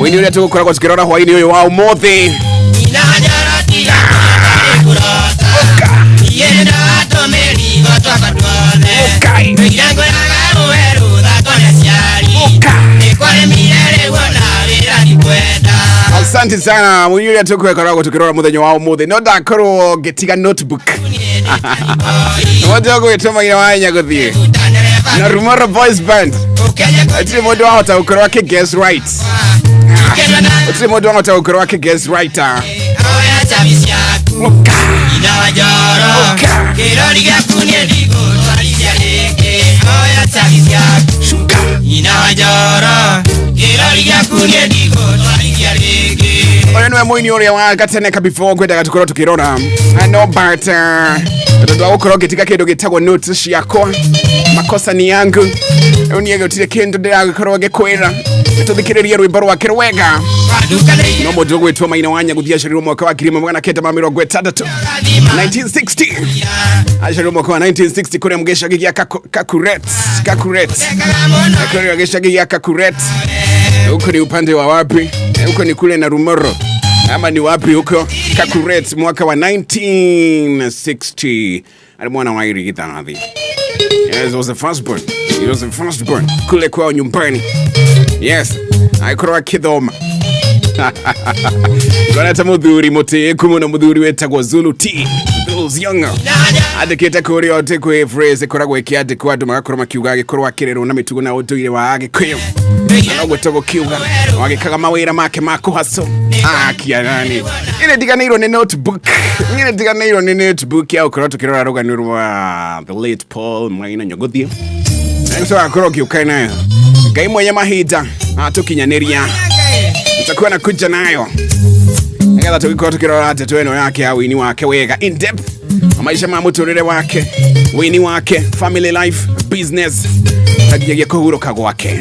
Mũini ũrĩa tũgũkoragwo tukĩrora hwainĩ ũyũ wa ũmũthĩ. Ũkai. Ũka. Asante sana, mũini ũrĩa tũgũkoragwo tukĩrora mũthenya wa ũmũthĩ, no ndakorwo ngĩtiga notebook. Mũndũ ũgwĩtwo Maina wa Nyagũthiĩ na Rumoro Boys Band, hatirĩ mũndũ wahota gũkorwo akĩ guess right, hatirĩ mũndũ wahota gũkorwo akĩ guess right, ah. Ũka. Ũka. Kĩrori gĩaku niĩ ndigũtwarithia rĩngĩ, oya cabi ciaku. Shuka. Nyina wa Njoro, kĩrori gĩaku niĩ ndigũtwarithia rĩngĩ. Ũyũ nĩwe mũini ũrĩa wa gatene kabefore ngwendaga tũkorwo tũkĩrora. No, but tondũ wa gũkorwo ngĩtiga kĩndũ gĩtagwo notes ciakwa, makosa ni yangu. Rĩu niĩ gũtirĩ kĩndũ ndĩragĩkorwo ngĩkwĩra, tũthikĩrĩrie rwĩmbo rwake rwega. Wadukanĩire. No mũndũ ũgwĩtwo Maina wa Nyagũthia aciarirwo mwaka wa 1960, 1960. Aciarirwo mwaka wa 1960 kũrĩa gĩcagi gĩa Kakuret, Kakuret, kũrĩa gĩcagi gĩa Kakuret. Huko ni upande wa wapi? Huko ni kule na Rumoro ama ni wapi huko Kakuret? Mwaka wa 1960 ari mwana wa irigithathi. Yes, he was the firstborn. He was the firstborn kule kwao nyumbani. Yes, aikorwo akithoma ngona muthuri mutiiku muno, muthuri wetagwo Zulu T Those Younger, andĩkĩte kũrĩa ũtĩ kwĩ phrase ĩkoragwo ĩkĩandĩkwo, andũ magakorwo makiuga agĩkorwo akĩrerwo na mĩtugo na ũndũire wa Agĩkũyũ, na noguo tũgũkiuga wagĩkaga mawĩra make ma kũhaco akianani. Ĩrĩ ndiganĩirwo nĩ notebook, ĩrĩ ndiganĩirwo nĩ notebook ya gũkorwo tũkĩrora rũgano rwa the late Paul Maina Nyogothie. Tũgakorwo ngĩũka nayo, Ngai mwenye mahinda atũkinyanĩria, nitakuwa nakuja nayo nĩgetha tũgĩkorwo tũkĩrora ndeto ĩno yake ya wĩini wake wega, in depth, maisha ma mũtũrĩre wake, wĩini wake, family life, business na nginyagia kũhurũka gwake.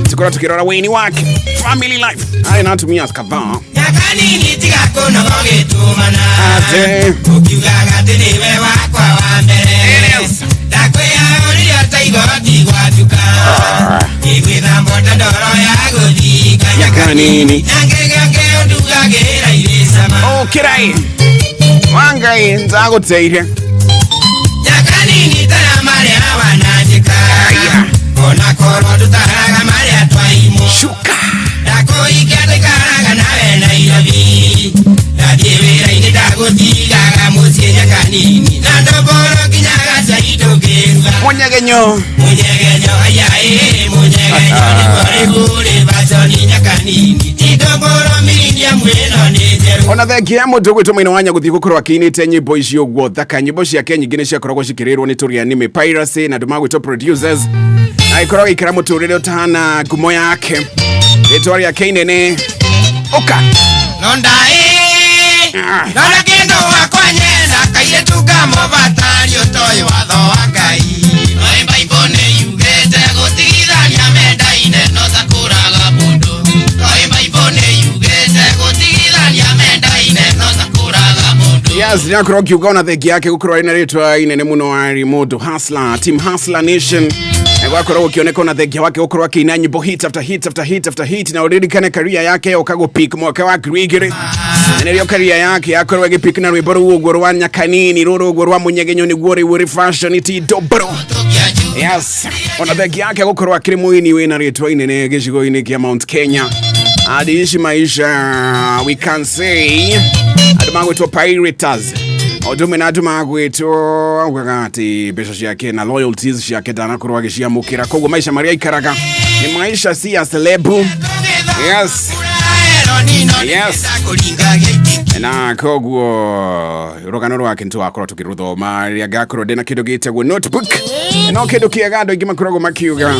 Tũkorwo tũkĩrora wĩini wake, family life, arĩ na atumia kadhaa. Nyakanini tiga kũnoga ũgĩtũmana. Ate. Ũkiugaga atĩ nĩwe wakwa wa mbere. Yes. Ndakwĩra ũrĩa ta igoti gwatuka, ĩgwĩthamba ta ndoro ya gũthika. Nyakanini. Na ngegenge ũndugagĩra irĩ cama. Ũkĩrai wangai nzagũteire. Nyakanini tara marĩa wananjĩka. Aya. Ona korwo tũtaraga marĩa twaimwo. Shuka. Ndakũhikia tũikaraga nawe Nairobi, ndathiĩ wĩra-inĩ ndagũtigaga mũciĩ, nyakanini na ndomboro nginyaga cai tũkĩruga. Mũnyegenyo. Mũnyegenyo aya ĩ mũnyegenyo nĩguo rĩu rĩ baconi, nyakanini ti ndomboro miridiamu ĩno nĩ njerũ. Ona thengia ya mũndũ ũgwĩtwo Maina wa Nyagũthiĩ gũkorwo akĩinĩte nyĩmbo icio ũguo thaka, nyĩmbo ciake nyingĩ nĩ ciakoragwo cikĩrĩrwo nĩ tũrĩa nĩmĩ piracy na andũ magwĩtwo producers, na agĩkorwo agĩikara mũtũrĩre ũtahana ngumo yake, rĩtwa rĩake inene. Ũka. Nonda ĩ nona kĩndũ wakwa nyenda kairĩtu kamobatari ũtoĩ watho wa Ngai. Oi Baibũ nĩ yugĩte gũtigithania mendaine no ta kũraga mũndũ. Oi Baibũ nĩ yugĩte gũtigithania mendaine no ta kũraga mũndũ. Yes, nĩakorwo ngiuga ona thengia yake gũkorwo arĩ na rĩtwa inene mũno, arĩ mũndũ hustler, team Hustler Nation. Na gwakorwo gũkĩoneka ona thengia wake gũkorwo akĩina nyĩmbo hit after hit after hit after hit. Na ũririkane career yake yoka gũpeak mwaka wa 2000, na nĩrĩo career yake yakorwo ĩgĩpeak na rwĩmbo rũu ũguo rwa Nyakanini, rũrũ ũguo rwa Mũnyegenyo, nĩguo rĩu rĩ fashion ti dobro. Yes, ona thengia yake gũkorwo akĩrĩ mũini wĩna rĩtwa inene gĩcigo-inĩ kĩa Mount Kenya, aliishi maisha, we can say, andũ magwĩtwo pirates, o ũndũ ũmwe na andũ magwĩtwo augaga atĩ mbeca ciake na loyalties ciake ndanakorwo agĩciamũkĩra, koguo maisha marĩa aikaraga nĩ maisha si ya celebu. Yes. Na koguo rũgano rwake nĩtũgakorwo tũkĩrũthoma rĩrĩa ngakorwo ndĩna kĩndũ gĩtagwo notebook. No kĩndũ kĩega andũ aingĩ makoragwo makiuga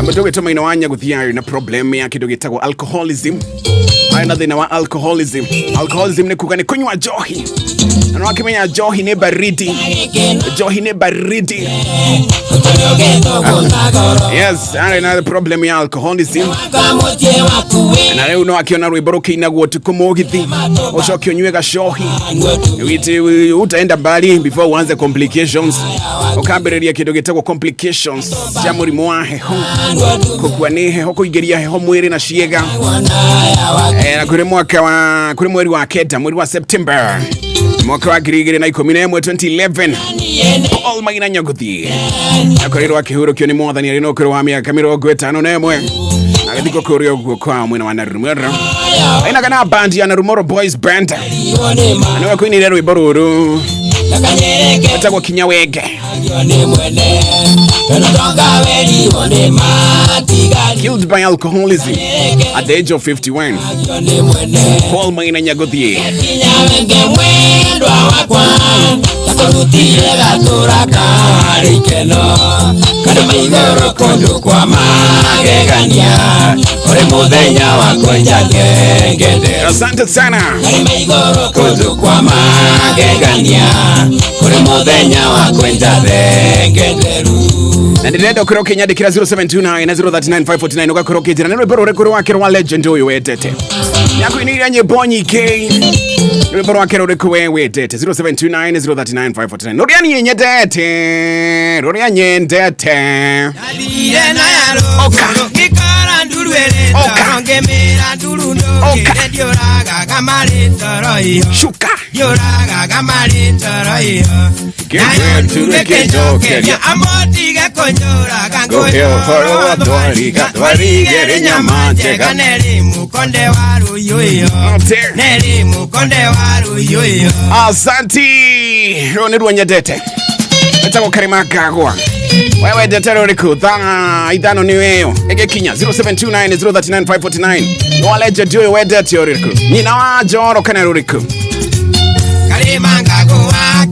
mũndũ ũgwĩtwo Maina wa Nyagũthia arĩ na problem ya kĩndũ gĩtagwo alcoholism, arĩ na thĩna wa alcoholism. Alcoholism nĩ kuga nĩ kũnyua njohi, na nĩwakĩmenya njohi nĩ baridi, njohi nĩ baridi. Yes, arĩ na problem ya alcoholism, na rĩu Rĩu no akĩona rwĩmbo rũkĩinagwo ũtukũ mũgithi, ũcoke ũnyue gacohi. Wite utaenda mbali before uanze complications, ũkambĩrĩria kĩndũ gĩtagwo complications cia mũrimũ wa heho, kũkua nĩ heho, kũingĩria heho mwĩrĩ na ciĩga. Na kũrĩ mwaka wa kũrĩ mweri wa kenda, mweri wa September mwaka wa 2011, 2011, Paul Maina Nyaguthi akorirwo akĩhurũkio nĩ mwathani arĩ na ũkũrũ wa mĩaka 51, agĩthikwo kũrĩa ũguo kwa mwena wa Narumoro. Ainaga na band ya Narumoro Boys Band, na nĩwe kũinire rwĩmbo rũrũ wĩtagwo Kinya Wenge. Killed by alcoholism at the age of 51, Paul Maina Nyaguthi. Mwendwa wakwa takũrutire gatũra karĩ ikeno kana maigũrũ kũndũ kwa magegania ũrĩ mũthenya wa kwenja ngengendero. Asante sana. Karĩ maigũrũ kũndũ kwa magegania kũrĩ mũthenya wa kwenja thengenderu. Na ndĩrenda ũkorwo ũkĩnyandĩkĩra 0729 039 549, ũgakorwo ũkĩnjĩra nĩ rwĩmbo rũrĩkũ rwake rwa legend ũyũ wendete. Nĩakũinĩire nyĩmbo nyingĩ, rwĩmbo rwake rũrĩkũ we wendete? 0729 039 549, rũrĩa niĩ nyendete, rũrĩa nyendete. Ndathire na ya rũgũrũ ngĩkora nduru ĩrĩ Oka. toro ngĩmĩra nduru ndũkĩre ndiũragaga marĩ toro iyo. Shuka. Ndiũragaga marĩ toro iyo. Nayo nduru ĩkĩnjokeria amotige kũnjũraga. Ngũhe ũhoro wa thwariga, thwariga ĩrĩ nyama njega. Nerĩ mũkonde wa rũiyũ iyo. Ate. Nerĩ mũkonde wa rũiyũ iyo. Asanti, rũrũ nĩruo nyendete, wĩtagwo Karima Kagwa. We wendete rũrĩkũ? Thaa 5 nĩ weyo ĩgĩkinya. 0729 039 549, wa legend ũyũ wendete ũrĩkũ, nyina wa Njoro kana rũrĩkũ? Karima ngagũa.